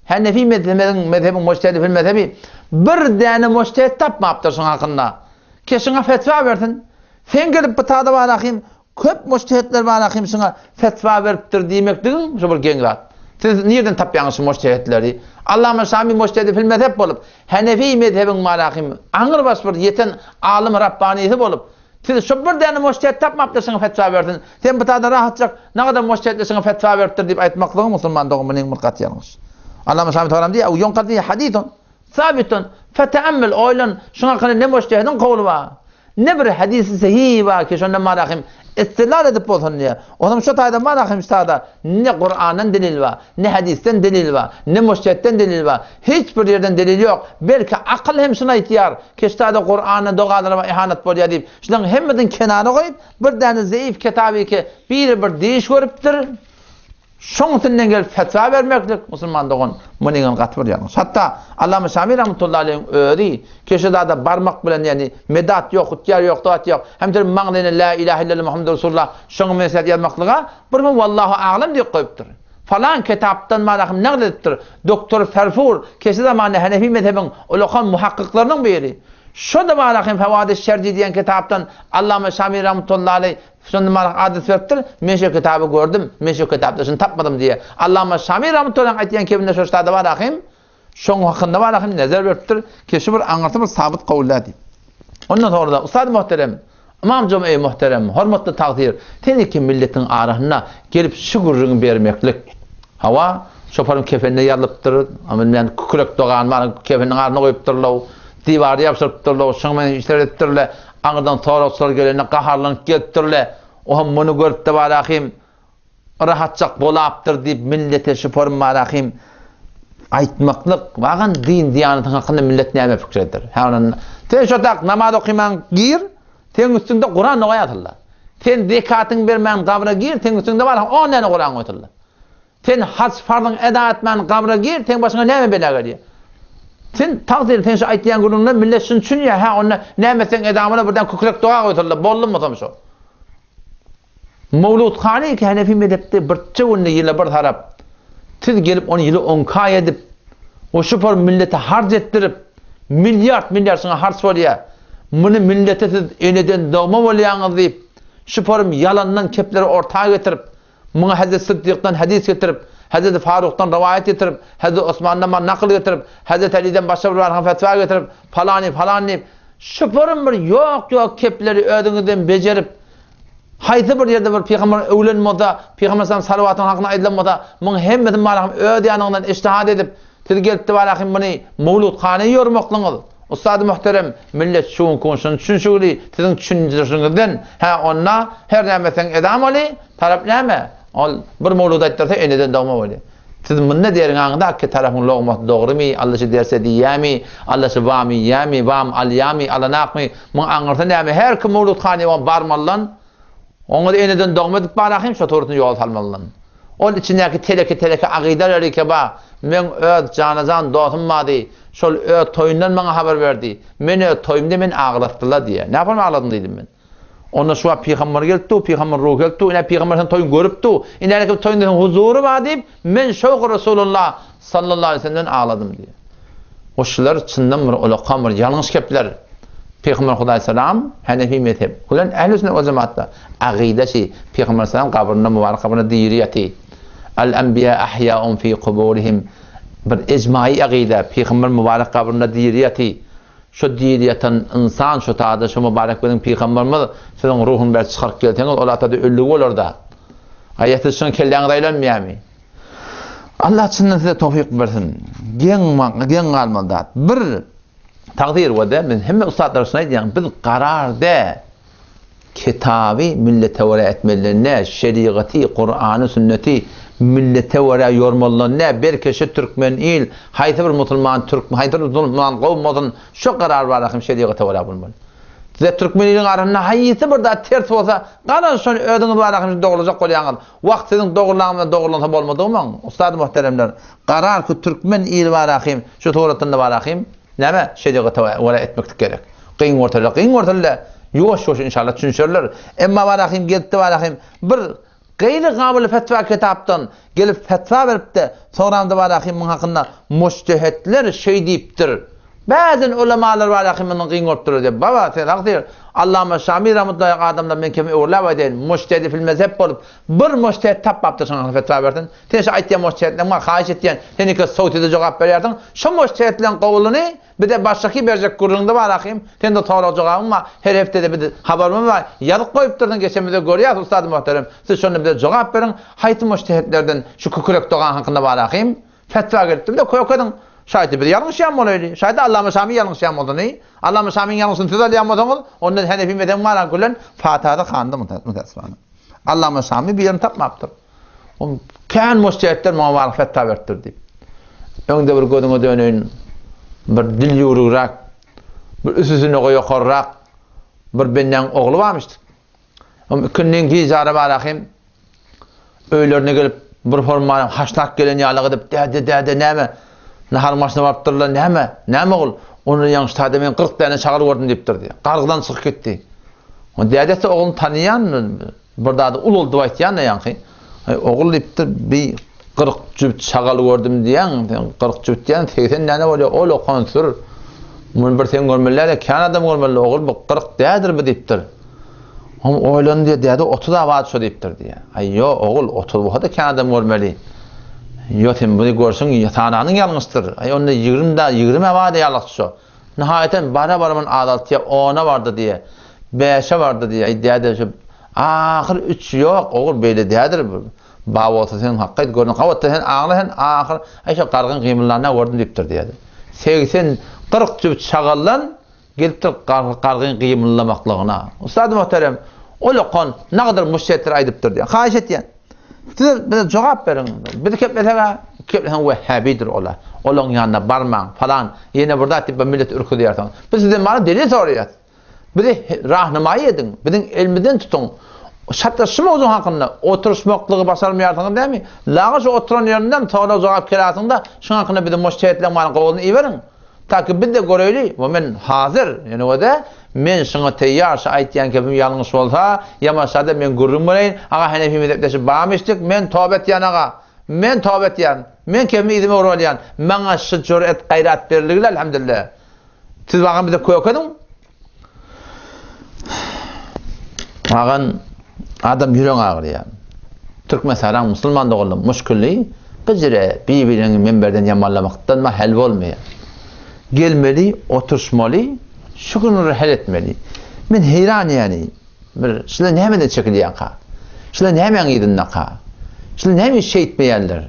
Hanefi mezhebiniň mezhebiň mujtehidi fil mezhebi bir däne mujtehid tapmapdyr şuň hakynda. Ki şuňa fetwa bersin. Sen gelip bu tada barahym köp mujtehidler barahym şuňa fetwa beripdir diýmekligiň şu bir geň zat. Siz nirden tapýaňyz şu mujtehidleri? Allama Şami mujtehidi fil mezheb bolup, Hanefi mezhebiň barahym aňrybaş bir ýeten alym rabbanysy bolup, Siz şu bir däne mujtehid tapmapdyr şuňa fetwa bersin. Sen bu taýda rahatjak nagadar mujtehidler şuňa fetwa beripdir diýip aýtmaklygyň musulman dogan munyň bir gaty ýalňyş. Allama Şami Tagram diýýär, Ýoňkar diýýär hadithun sabitun feteammel oýlan şuň hakynda ne mujtehidiň kowly bar, ne bir hadisi sahih bar ki şondan marahym istidlal edip bolsun diýýär. Onam şu taýda marahym şu taýda ne Kurandan delil bar, ne hadisden delil bar, ne mujtehidden delil bar. Hiç bir ýerden delil ýok. Belki akyl hem şuny aýtýar, Keşdada Kurana dogalara ihanat bolýar diýip, şularyň hemmesini kenara goýup, bir däne zeýif kitaby ki, biri bir diş görüpdir, şoň üstünden gelip fetwa bermeklik, musulman dogan, munyňam gaty bir ýalňyş. Hatda Allama Şami rahmetullahi aleýhiň özi Keşdada barmak bilen, ýagny medat ýok, hutýar ýok, zat ýok, hem de maňlaýyna la ilahe illallah Muhammedur Resulullah şoňa meňzeş ýazmaklyga bir gün wallahu aglam diýip goýupdyr. Falan kitapdan marahym nagl edipdir. Doktor Ferfur, keçi zamanda Hanefi mezhebiň ulakan muhakkyklarynyň biri. Şo-da marahym Fewadi Şerji diýen kitapdan Allama Şami rahmetullahi aleý şonda marah adres beripdir. Men şo kitaby gördüm, men şo kitapda şuny tapmadym diýýär. Allama Şami rahmetullahi aýtýan kebinde şo ştada marahym Şoň hakynda bar ahim nezer beripdir ki şu bir aňyrsy bir sabyt kowul däl diýip. Ondan soňra-da Ustady muhterem, Ymam Jomei muhterem, hormatly tagsyr, sen iki milletiň arasynda gelip şu gürrüňi bermeklik. Hawa, şoparyň kefenine ýazylypdyr, bilmän kükrek dogan bar, kefeniň aryna goýupdyrlaw, diwarda ýapyşdyrypdyrlaw, şoň bilen işler edipdirle, aňyrdan soragçylar gelende gaharlanyp gelipdirle, o hem muny görüpdi bar ahim, Rahatjak bolapdyr diýip millete şu formarahym aýtmaklyk wagan din diýanatyň hakynda millet näme pikir eder? Hä onan sen şo tak namaz okyman gir, seň üstüňde Kuran doga ýazyldy. Sen zekatyň bermän gabra gir, seň üstüňde bar on däne Kuran goýsuldy. Sen haç farzyň eda etmän gabra gir, seň başyňa näme bela gelýär? Sen tagsyr sen şu aýtýan gürrüňden millet şuny düşünýär, hä onda näme etseň edamyna birden kükrek doga goýsuldy, boldumy soň şo? Mowludhany ki Hanefi mezhepde birçe günde ýyla bir tarap, siz gelip ony ýyly onki aý edip, we şu por millete harç etdirip, milliard milliard şuňa harç bolýar. Muny millete siz eneden dogma bolýaňyz diýip, şu porum ýalandan kepleri orta getirip, muňa Hezreti Syddykdan hadys getirip, Hezreti Farukdan rowaýat getirip, Hezreti Osmandan bar nakyl getirip, Hezreti Aliden başga bir barha fetwa getirip, palany falan diýip, şu porum bir ýok-ýok kepleri özüňizden bejerip, Haýsy bir ýerde bir pygamber öwlen bolsa, pygamber sallam salawatynyň hakyna aýdylan bolsa, muň hemmesini barahym öz ýanyňyzdan ijtihad edip, siz gelipdi barahym muny mowludhana ýormaklygyňyz, ussady muhterem, millet şu günki gün şuny düşünşigili, siziň düşündirişiňizden, hä onda her näme etseň edam oly, tarap näme? Ol bir mowlud aýtdyrsa eneden dogma bolýar. Siz munda derňaňda ki tarapyň logmasy dogrymy, Alla şu derse diýýämi, Alla şu bamy iýýämi, bam alýamy, alanakmy, muň aňyrsy näme, her kim mowludhana barmalydan, oňa eneden dogma edip barahym şo torusyny ýola salmalydan. Ol içindäki teleke-teleke agydalar eke ba, meň öz jana-jan dosum bady, şol öz toýundan maňa habar berdi, men öz toýumda meni aglatdylar diýýär. Näpam agladyň diýdim men. Onda şu wagt pygamber gelip dur, pygamber ruhy gelip dur, ine pygamber sen toýuň görüp dur, ine herkim toýunda seň huzury bar diýip, men şowky Resulullah sallallahu aleyhi ve sellemden agladym diýýär. O şular çyndan bir ulakan bir ýalňyş gepler. Pygamber Hudaý salam Hanefi mezhep bilen ähli sünnet we jemaatda agyda şi Pygamber salam gabrynda mübarek gabrynda diri ýaty. Al anbiya ahyaun fi kuburihim bir ejmai agyda Pygamber mübarek gabrynda diri ýaty. Şo diri ýatan ynsan şo tada şo mübarek biziň pygamberimiz siziň ruhuny berip çykaryp gelseňiz ol atada öldügi bolarda. Aýa siz şuň kelläňiz aýlanmaýarmy? Allah çyndan size towfyk bersin. Geň geň galmaly zat. Bir tagdyr we de men hemme ussatlara şuny aýdýan biz garar de Kitaby millete görä etmeliler nä, şerigaty, Kurany, sünneti millete görä ýormalylar nä, belki şu türkmen il, haýsy bir musulman türk, haýsy bir musulman kowum bolsun, şo karar bar ahym şerigata görä bolmaly. Size türkmen iliň arasynda haýsy bir zat ters bolsa, galan şony özüňiz bar ahym şu dogrulajak bolýaňyz. Wagt siziň dogrulaňyz bilen dogrulansa bolmadygymyň, ussady muhteremler, karar ki türkmen ili bar ahym, şu suratynda bar ahym, Näme şerigata görä etmeklik gerek. Gyn görseler, gyn görseler, ýuwaş-ýuwaş inşallah düşünişerler. Emma barahym gelipdi barahym bir gaýry gabyly fetwa kitapdan gelip fetwa beripdi. Soňramda barahym muň hakynda mujtehetler şeý diýipdir. Bäzin ulamalar barahym mundan gyn görüpdirler diýip. Baba sen tagsyr. Allama Şami rahmetullahi adamlar men kemi öwrüläp aýdaýyn. Mujtehidi fil mezhep bolup bir mujtehet tapmapdyr şoň hakynda fetwa bersin. Sen şu aýtýan mujtehetleň bar, haýyş etýän, sen iki sowtide jogap berýärsiň. Şu mujtehetleň gowulyny bize başdaky berjek gürrüňde bar ahym. Sende sorag-jogabyň bar. Her hepdede biz habarymyz bar. Ýazyp goýupdyrsyň, geçen bize görýäs ussady muhterem. Siz şonda bize jogap beriň. Haýsy mujtehetlerden şu kükrek dogan hakynda bar ahym? Fetwa gelipdir. Bize köke ediň. Şaýty biz ýalňyşýan bolaýly. Şaýty Allama Şamy ýalňyşýan bolsun. Allama Şamyň ýalňyşyny siz alýan bolsaňyz, onda Henefi mezhebi bar gülen Fatihada handy mutassyfana. Allama Şamy bir ýerini tapmapdyr. Ol kän mujtehetler muňa baryp fetwa beripdir diýip. Öňde bir gözüňe döneýin, bir dil ýüwrügräk, bir üsüsine ýokarrak bir bendäň ogly barmyş. Oň ikindiň gijara barahym öýlerine gelip bir hormanyň haşlap gelen ýaly edip, däde, däde, näme? Naharyň başyna barypdyrlar, näme? Näme ogul? Ondan ýaňy ştada men 40 däne şagal gördüm diýipdir diýýär. Gargydan çykyp gitdi. O dädesi ogluny tanýan, Bir zady ulaldyp aýtýan-da ýaňky. Aý, ogul diýipdir, bi 40 jübüt şagal gördüm diýýäň, sen 40 jübüt diýýäň, 80 däne bolýar, ol okan sür. Muny bir sen görmeli däl-de, kän adam görmeli, ogul, bu 40 däldir bu diýipdir. Oň oýlandy diýýär, däde 30-a bar şo diýipdir diýýär. Aý, ýo, ogul, 30 bolsa-da kän adam görmeli. Ýo, sen muny görseň, sananyň ýalňyşdyr. Aý, onda 20 da, 20-ä bar-da ýalňyş şo. Nihaýetem bara-bara muny azaltýar, ona bardy diýýär, bäşe bardy diýýär, aý däde şu ahyr üç ýok, ogul beýle dädir, ba bolsa sen hakyt gördüň, gabatda sen aňla sen ahyr, aý şo gargyň gymyldanyna gördüm diýipdir diýýär. 80, 40 jübüt şagaldan gelipdir gargyň gymyldamaklygyna. Ussady muhterem, ol okan nagadyr muşşetler aýdypdyr diýýär. Haýyş etýän. Siz bize jogap beriň. Biz keplesek-ä, kepleseň wehhabidir ola. Olaň ýanyna barmaň, falan, ýene bir zat diýip milleti ürküzýärsiň. Biz sizden bana delil soraýas. Bizi rahnamaýy ediň, biziň elimizden tutuň. Şatda şu mowzuň hakynda oturyşmaklygy başarmaýarsyňyz dämi? Laga şu oturan ýerinden sorag-jogap kelasyňda şuň hakynda bizi mujtehitleň bana gowulyny iberiň. Taki biz-de göreýli we men hazyr, ýöne we-de men şuňa teýýar, şu aýtýan kepim ýalňyş bolsa, ýamaşa-da men gürrüň bereýin, aga Henefi mezhepdeşi barmy işlik, men toba etýän aga, men toba etýän, men kepimi yzyma öwrüp alýan, maňa şu jüret gaýrat berilgili elhamdülillah. Siz maňa bize kök ediň. Agan adam ýüregiň agyrýar. Türkmenistanyň musulman doganlar muşkili bu jire bir-biriňi menberden ýamanlamakdan ma hel bolmaýar. Gelmeli, oturyşmaly, şu günleri hel etmeli. Men heýran ýani bir şular nämeden çekilýärka? Şular nämäň yzyndaka? Şular näme üçin şeýtmeýärler?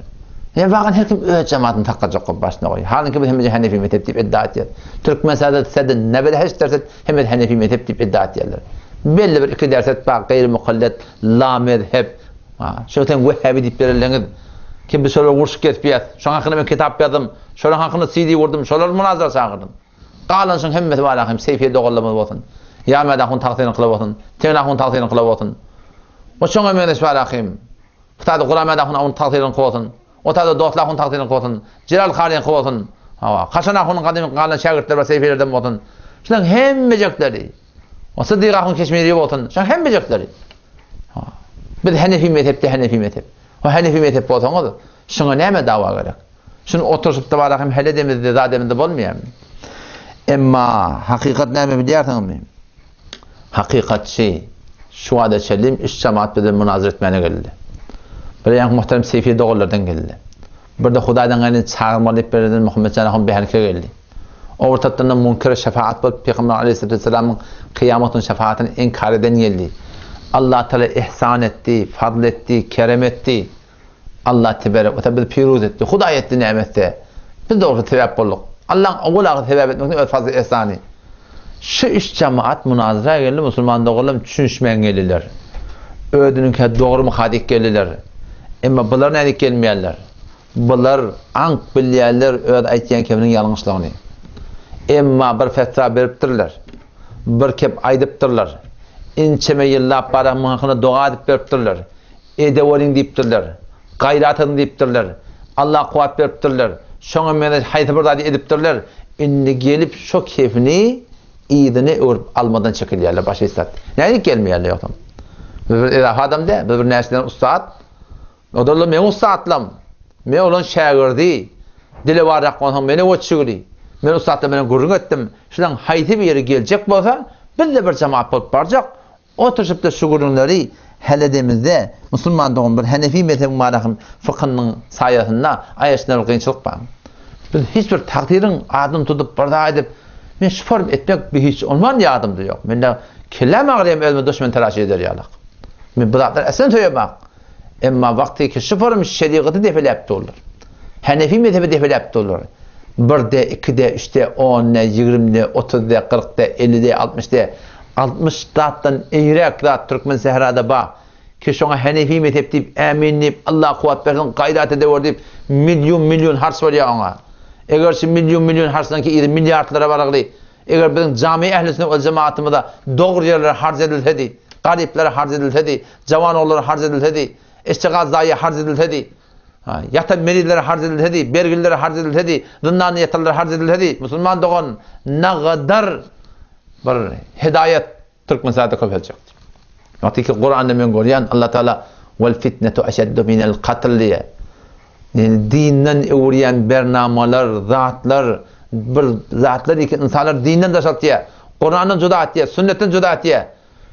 Ýa bagan her kim öz jematyny saklajak bolup başyna goýýar. Halynky biz hemme Hanefi mezhep diýip iddia etýär. Türkmenistanda sede nebede heş derset hemme Hanefi mezhep diýip iddia etýärler. Belli bir iki derset bar gaýry mukallet la mezhep. Şo sen wehhabi diýip bereliňiz. Ki biz şolar urşup gezipýäs. Şoň hakynda men kitap ýazdym. Şolaň hakynda CD gurdum. Şolary munazara çagyrdym. Galan şoň hemmesi bar ahim Seýfiýe doganlarymyz bolsun. Ýamät ahun tagsyryny kyla bolsun. Tegin ahun tagsyryny kyla bolsun. O şoňa meňzeş bar ahim. Hutada Guramet ahun ahun tagsyryny kyl bolsun. Otada Dostly ahun tagsyryny kyl bolsun. Jelal karyny kyl bolsun. Hawa. Kaşan ahunyň gadymy galan şägirtleri bar Seýfiýelerden bolsun. Şulaň hemmejekleri. O Sydyk ahun Keşmiri bolsun. Şulaň hemmejekleri. Biz Henefi mezhepde Henefi mezhep. O Henefi mezhep bolsaňyz, şuňa näme dawa gerek? Şuny oturyşyp da bara hem hele demizde, zat demizde bolmaýarmy? Emma hakykat näme bilýärsiňizmi? Hakykatçy şu wada çenli üç jemaat bilen munazara etmäne geldi. Bir ýaňky muhterem Seýfi doganlardan geldi. Bir-de Hudaýdan geleni çagyrmaly diýip bereden Muhammetjan ahun Behenke geldi. O bir tarapdan-da munkere şefaat bolup Pygamber aleyhissalatu vesselamyň kyýamat güni şefaatyny inkar eden geldi. Allah Teala ihsan etdi, fazl etdi, kerem etdi. Allah teberek we bizi piruz etdi. Hudaý etdi näme etse. Biz dogrusy sebäp bolduk. Allaň owal ahyr sebäp etmekden öz fazly ihsany. Şu üç jemaat munazara geldi, musulman doganlarym düşünişmän geldiler. Özüniňkä dogrumyka diýip geldiler. Emma bular nädip gelmeýärler? Bular aňk bilýärler öz aýtýan kebiniň ýalňyşlygyny. Emma bir fetwa beripdirler. Bir kep aýdypdyrlar. Inçeme ýyllap baramyň hakyna doga edip beripdirler. Edeweriň diýipdirler. Gaýrat ediň diýipdirler. Allah kuwwat beripdirler. Şoňa meňzeş haýsy bir zady edipdirler. Indi gelip şo kebini yzyna öwrüp almadan çekilýärler başga hiç zat. Nädip gelmeýärler ýogsam? Biz bir edafa adam däl, biz bir näçeden ussat. Odalar meň ussatlam. Men olaň şägirdi. Dile barjak bolsaň meni oçügli. Men ussatlar bilen gürrüň etdim. Şulaň haýsy biri geljek bolsa, biz-de bir jemaat bolup barjak. Oturyşyp-da şu gürrüňleri hal edemizde, musulman dogan bir Henefi mezhebiň barahym fykynyň saýasynda aýaşynda bir kynçylyk bar. Biz hiç bir takdyryň adyny tutup bir zat edip, men şu form etmek bir hiç onman ýadymda ýok. Mende kelläm agyrýar özüme duşman taraş eder ýalak. Men bu zatlary aslen söýemok. Emma wagty ki şu forum şerigaty depeläp durlar. Henefi mezhebi depeläp durlar. Bir-de, iki-de, üç-de, on-de, ýigrimde, otuzda, kyrkda, ellide, altmyşda, 60 zatdan eýräk zat türkmen sährada ba. Ki şoňa Henefi mezhep diýip, ämin diýip, Allah kuwwat bersin, gaýrat edewer diýip, million-million harç bolýar oňa. Eger şu million-million harçdan ki yzy milliardlara baragly, eger biziň jami ähli sünnet we jemaatymyza dogry ýerlere harç edilsedi, garyplara harç edilsedi, Jawan ogullara harç edilsedi, eşek zaýa harç edilsedi, ýatan merizlere harç edilsedi, bergililere harç edilsedi, zyndanda ýatanlara harç edilsedi, musulman dogan nagadar bir hidaýat Türkmenistanda köpeljekdi. Wagty ki Kuranda men görýän Allah Taala wal fitnetu aşaddu minel katl diýe. Yani dinden öwürýän bernamalar, zatlar, bir zatlar ki insanlar dinden daşaltýar. Kurandan juda atýar, sünnetden juda atýar.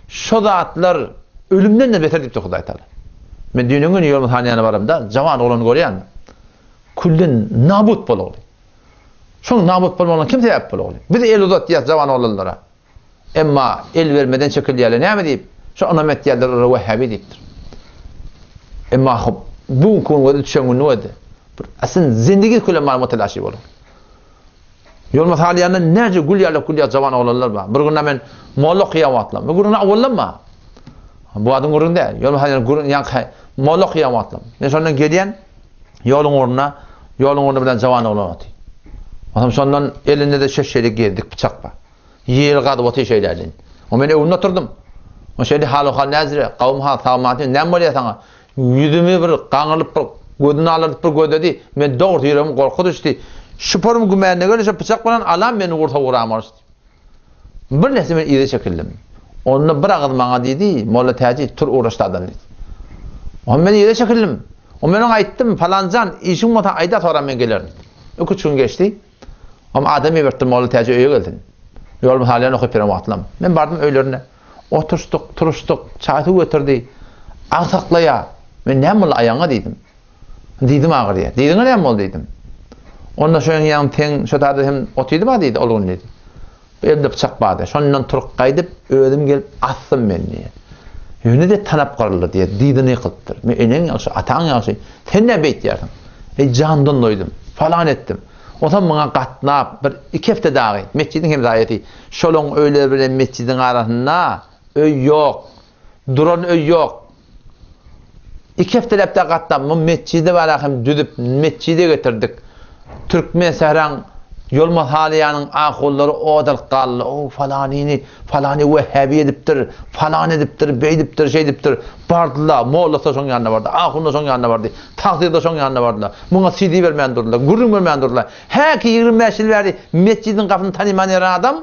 Şo zatlar ölümden-de beter diýipdir Hudaý Tagala. Men düýnüň güni ýolum hanýana baramda, jawan oglany görýän. Külden nabut bolugly. Şoň nabut bolmagyna kim sebäp bolugly? Biz el uzatýas jawan oglanlara. Emma el bermeden çekilýärler. Näme diýip? Şo ynam etýärler olara wehhabi diýipdir. Emma hop, bu günki gün gözi düşen günü gözi. Bir aslyn zindigi küle mal mutalaşy bolur. Ýolma salýanda näce gül ýaly gül ýaly jawan oglanlar bar. Bir günde men molla okaýan wagtlam. Bir günde awallam bar. Bu adyň gürrüň däl. Ýolma salýan gürrüň ýaňky molla okaýan wagtlam. Men şondan gelýän ýoluň ugrunda, ýoluň ugrunda bilen jawan oglan oty. Onam şondan elinde de şeşeli gezdik pyçak bar. Ýer gazyp otyr şeýle elin. O men öwünde oturdym. O şeýle hal-ahwal näzire, gawum hal, sagman diýip, näme bolýar saňa? Ýüzümi bir gaňrylyp bir gözüni alardyp bir gözledi. Men dogrusy ýüregim gorky düşdi. Şu porum gümänine göre şu pyçak bilen alam meni ursa uramaz. Bir nesi men yza çekildim. Onda bir agyz maňa diýdi, Molla Täji, tur ugraşdadan diýdi. Onda men yza çekildim. O men oňa aýtdym, Palanjan, işiň bolsa aýda soram men gelerin. Iki-üç gün geçdi. Om adam ibertdim Molla Täji öýe gelsin. Ýol mysalýan okyp ýören wagtlam. Men bardym öýlerine. Oturyşdyk, turuşdyk, çaý suw getirdi. Agsaklaýar. Men näme boldy aýagyňa diýdim. Diýdim agyrýar. Diýdiňe näme boldy diýdim. Onda şoň ýaň teň şo taýda hem otyrdy ba diýdi ol gün diýdi. Elimde pyçak bardy. Şondan turup gaýdyp özüm gelip asdym men diýdi. Ýöne-de tanap gyryldy diýdi. Dyzyny ýykylypdyr. Men eneň ýagşy, ataň ýagşy. Sen näme beýtýärsiň? Eý jandan doýdum. Falan etdim. Onsoň muňa gatnap, bir iki hepde dagy, metjidiň hemsaýasy, şolaň öýleri bilen metjidiň arasynda öý ýok, duran öý ýok. Iki hepdeläp-de gatnap, bu metjide bara hem düzüp, metjide getirdik. Türkmen sähraň Ýolmaz Halyýanyň ahullary ot alyp galdy. O, falanyny, falany wehhabi edipdir, falan edipdir, beýdipdir, şeýdipdir. Bardylar, mollasy-da şoň ýanyna bardy, ahun-da şoň ýanyna bardy, tagsyr-da şoň ýanyna bardylar. Muňa CD bermän durdular, gürrüň bermän durdular. Häki 25 ýyl bäri metjidiň gapysyny tanyman ýören adam,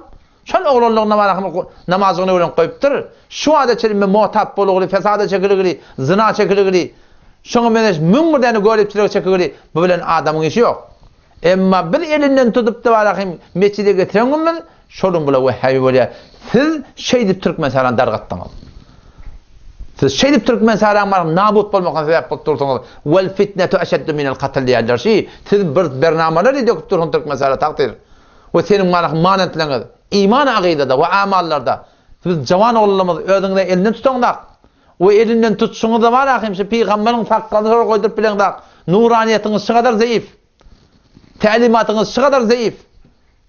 şol oglanlygyna bara hem namazlygyny öwrenip goýupdyr. Şu wagta çenli men motap bolugly, fesada çekiligli, zyna çekiligli, şoňa meňzeş 1001 däne göripçilige çekigli, bu bilen adamyň işi ýok. Emma biz elinden tutup-da bara hem metjide getiren günümiz, şol gün bular wehhabi bolýar. Siz şeýdip Türkmenistany dargatdyňyz. Siz şeýdip Türkmenistanyň baryp nabut bolmagyna sebäp bolup dursuňyz. Wal fitnetu eşeddu minel katl diýerler. Şi, siz bir bernamalar döküp dursuňyz Türkmenistana tagtyr. We seniň baryp manentleňiz iman akydada we amallarda siz jawan oglanlarymyz özüňize elinden tutaňzak. We elinden tutuşyňyzda bar ahim şu pygamberiň sakgalyny şolara goýduryp bileňzak. Nuraniýetiňiz şu gadar zeýif. Tälimatyňyz şu gadar zeýif.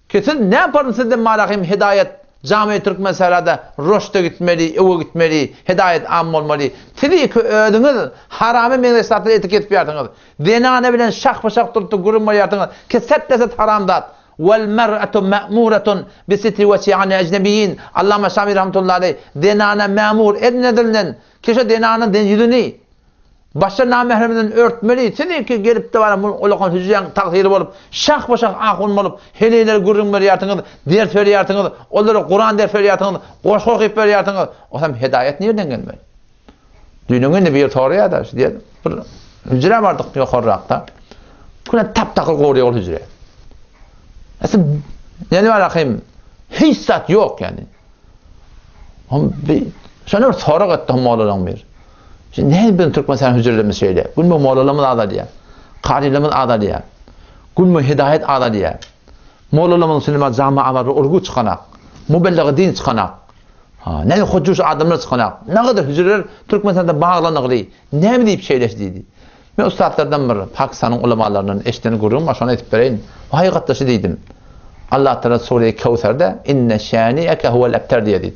Ki siz näparyn sizden marahym hidaýat jamy Türkmensährada roşda gitmeli, öwe gitmeli, hidaýat am bolmaly. Siz iki özüňiz harama meňzeş zatlary eti kesip ýarsyňyz. Zenana bilen şahba-şah durup gürrüň bolýarsyňyz ki set-de-set haram zat. Wal mer'atu ma'muratun bi sitri wejhi an ejnebiýin. Allama Şami rahmetullahi aleýh zenana ma'mur edinedilinen ki şo zenanyň ýüzüni Başga namähremden örtmeli, siz iki gelip-de bara muny ulakan hüjräň tagsyry bolup, şahba-şah ahun bolup, heleýlere gürrüň berýärsiňiz, ders berýärsiňiz, olara Kuran ders berýärsiňiz, goşgy okyp berýärsiňiz. Osam hedaýat nirden gelmeli? Düýnüň indi biri soraýar-da, şu diýýär, bir hüjrä bardyk ýokarrakda. Küle tap-takyr gowurýar ol hüjre. Aslynda, näme bar ahym, hiç zat ýok ýani. Hom bir şony bir sorag etdi hom mollalaryň biri. Şimdi näme biziň Türkmenistan hüjrelerimiz şeýle? Günbe mollalarymyz azalýar. Karylarymyz azalýar. Günbe hidaýat azalýar. Mollalarymyzyň sünema jama abar bir urgu çykanak. Mubellige din çykanak. Ha, näme hojuş adamlar çykanak. Ne kadar hüjreler Türkmenistanda baglanygly. Näme diýip şeýle diýdi. Men ussatlardan bir Pakistanyň ulamalaryndan eşiden gürrüňim bar, şony aýdyp bereýin. Hakykatda şu diýdim. Allah Taala Sure-i Kewserde Inne şani'eke huwel ebter diýýär diýdi.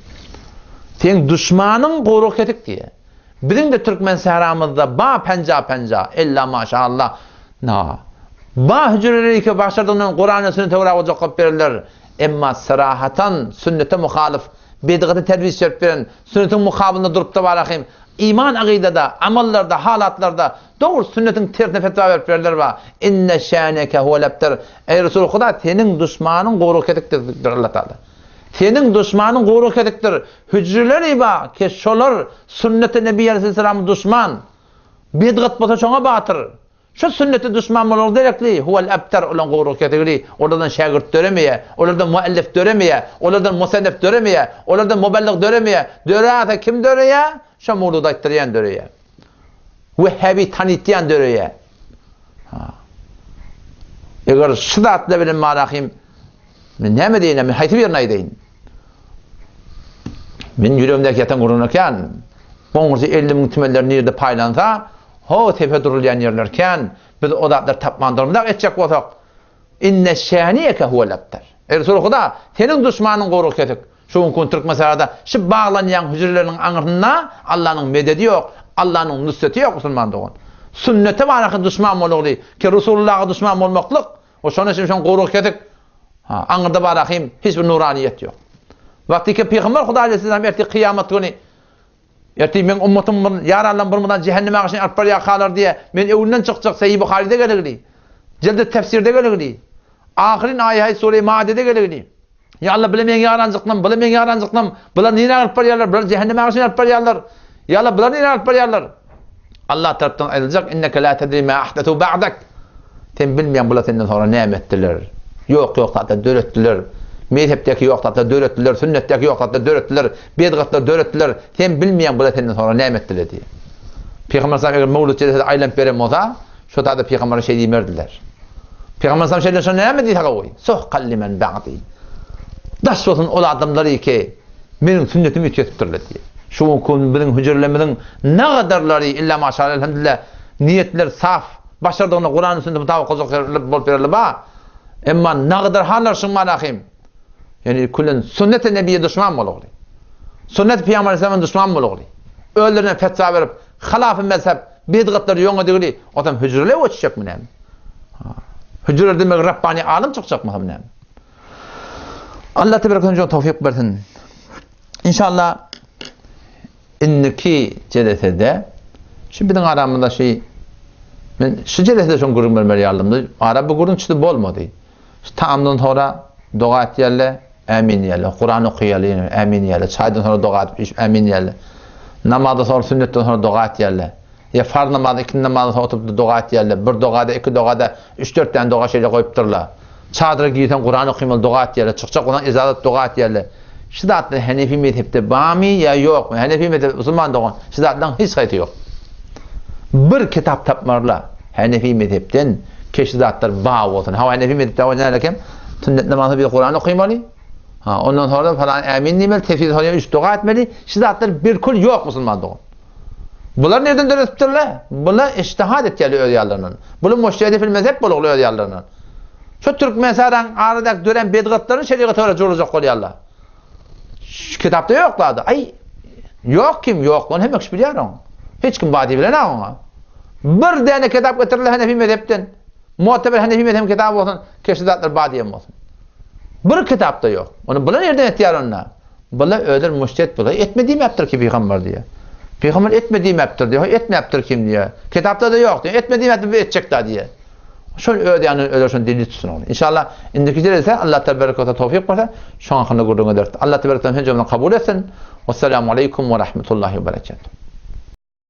Seň duşmanyň gury kesik diýýär. Biziň-de türkmen sähramyzda ba penja-penja, ella maşallah, na. Ba hüjreleri iki başardygyndan Kurany sünnete görä boljak kylyp bererler. Emma syrahatan sünnete muhalyf, bidgata terbiýe berip beren, sünnetiň mukabylynda durup-da barahym, Iman akydada, amallarda, halatlarda dogry sünnetiň tersine fetwa berip berler bar. Inne şäneke huwel ebter. Eý Resul Huda, seniň duşmanyň gury kesikdir diýipdir Allah Taala. Seniň duşmanyň gury kesikdir. Hüjreleri bar ki şolar sünnete Nebi aleyhisselam duşman. Bidgat bolsa şoňa batyr. Şu sünnete duşman bolanlar derekli, huwel ebter olaň gury kesigli, olardan şägirt döremeýär, olardan muellif döremeýär, olardan musannif döremeýär, olardan mubellig döremeýär. Döräse kim döreýär? Şo mowzudy aýtdyrýan döreýär. Wehhabi tanytýan döreýär. Ha. Eger şu zatlar bilen marahym men näme diýeýin, men haýsy birini aýdaýyn? Men ýüregimdäki ýatan gürrüň ekän. Goňşy 50 müň tümenler nirde paýlansa, Ho, tepe durulýan ýerler kän, biz o zatlary tapman durmyzak etjek bolsak, Inne şäniýeke huwel ebter. Eý Resul Huda, seniň duşmanyň gury kesik. Şu günki gün Türkmensährada şu baglanýan hüjreleriniň aňyrsynda Allanyň mededi ýok, Allanyň nusreti ýok musulman dogan. Sünnete baraky duşman bolugly, ki Resulullaha duşman bolmaklyk, o şonda şem şoň gury kesik. Ha, aňyrda barahym hiç bir nuraniýet ýok. Wagty ki Pygamber Huda aleyhisselam ertir kyýamat güni Ertir meň ummatym bir ýar Allam bir mundan jähenneme agaçyny alyp barýarkalar diýe, men öwünden çykjak Sahihi Buharyda geligli. Jildi tefsirde geligli. Ahyryn aýy sure Maidede geligli. Ýa Allah bile meň ýaranjyklam, bile meň ýaranjyklam, bular nirä alyp barýarlar, bular jähenneme agaçyny alyp barýarlar. Ýa Allah bular nirä alyp barýarlar? Allah tarapdan aýdyljak, inneke la tedri ma ahdathu ba'dak. Sen bilmeýäň bular senden soňra näme etdiler. Ýok ýok zatlar döretdiler. Mezhepdäki ýok zatlar döretdiler, sünnetdäki ýok zatlar döretdiler, bedgatlar döretdiler. Sen bilmeýäň bular senden soňra näme etdiler diýip. Pygamber sallam eger mowlud jelesede aýlanyp beren bolsa, şo zada pygambere şeý diýmerdiler. Pygamber sallam şeýle şo näme diýse gowy. Suhkan limen ba'di. Daş bolsun ol adamlar ki, meniň sünnetimi üýtgetipdirler diýip. Şu gün biziň hüjrelerimiziň nagadarlary illa maşallah elhamdülillah niýetler saf, Başardygyna Kurany sünnete mutabyk kyljak bolup bereli ba. Emma nagdar halar şuň malahym. Ýani külen sünnet-i nebiýe duşman bolugly. Sünnet Pygamber Aleyhisselam'a duşman bolugly. Özlerine fetwa berip, halafy mezhep. Bidgatlar ýoňa digili, otam hüjrele göçjekmi näme? Hüjreler diýmek Rabbani alym çykjakmy hem näme? Allah tebaraka ve tawfik bersin. İnşallah indiki jelesede şu biziň aramyzda şu men şu jelesede şoň gürrüň bermeli ýalymdy. Ara bu gürrüň çydy bolmady. Şu taamdan sonra doga etýärler, ämin diýerler. Kuran okaýarlar, ämin diýerler. Çaýdan sonra doga edip içip ämin diýerler. Namazdan sonra sünnetden sonra doga etýärler. Ýa farz namazda ikindi namazdan soň oturyp doga etýärler. Bir dogada, iki dogada, üç-dört däne doga şeýle goýupdyrlar. Çadyra girseň Kuran okymaly doga etýärler. Çykjak bolsaň ijazat doga etýärler. Şu zatlar Henefi mezhepde barmy ýa ýokmy? Henefi mezhep musulman dogan, şu zatlaryň hiç haýsy ýok. Bir kitap tapmarlar Henefi mezhepden ki şu zatlar bar bolsun. Hawa Henefi mezhepde hawa näle kem? Sünnet namazynda bir Kuran okymaly. Ha, ondan sonra falan ämin diýmeli, tefsir sonra üç doga etmeli. Şu zatlar bir kül ýok musulman dogan. Bular nereden döretipdirler? Bular iştihad etýärler öz ýarlaryndan. Bular mujtehid fil mezhep bolugly öz ýarlaryndan. Şu Türkmenistanyň aradaky dörän bedgatlaryny şerigata görä jurlajak bolýarlar. Şu kitapda ýok zady. Aý, ýok kim ýok, ony hemme kişi bilýär oň. Hiç kim bar diýibilenok oňa. Bir däne kitap getirildi Hanefi mezhepden. Mu'teber Hanefi mezhebiň kitaby bolsun, keşli zatlar bar diýen bolsun. Bir kitapda ýok. Ony bular nerden etýär onda? Bular özleri mujtehid bular. Etme diýmäpdir ki pygamber diýýär. Pygamber etme diýmäpdir diýýär. Etmäpdir kim diýýär. Kitapda-da ýok diýýär. Etme diýmäpdir, biz etjek da diýýär. Şol öz ýanyndan özleri şony delil tutsun ony. İnşallah indiki jelse Allah tebarek we towfik berse, şoň hakynda gürrüň ederis. Allah tebarek we hemjemizi kabul etsin. Wessalamu aleýkum we rahmetullahi we berekatuh.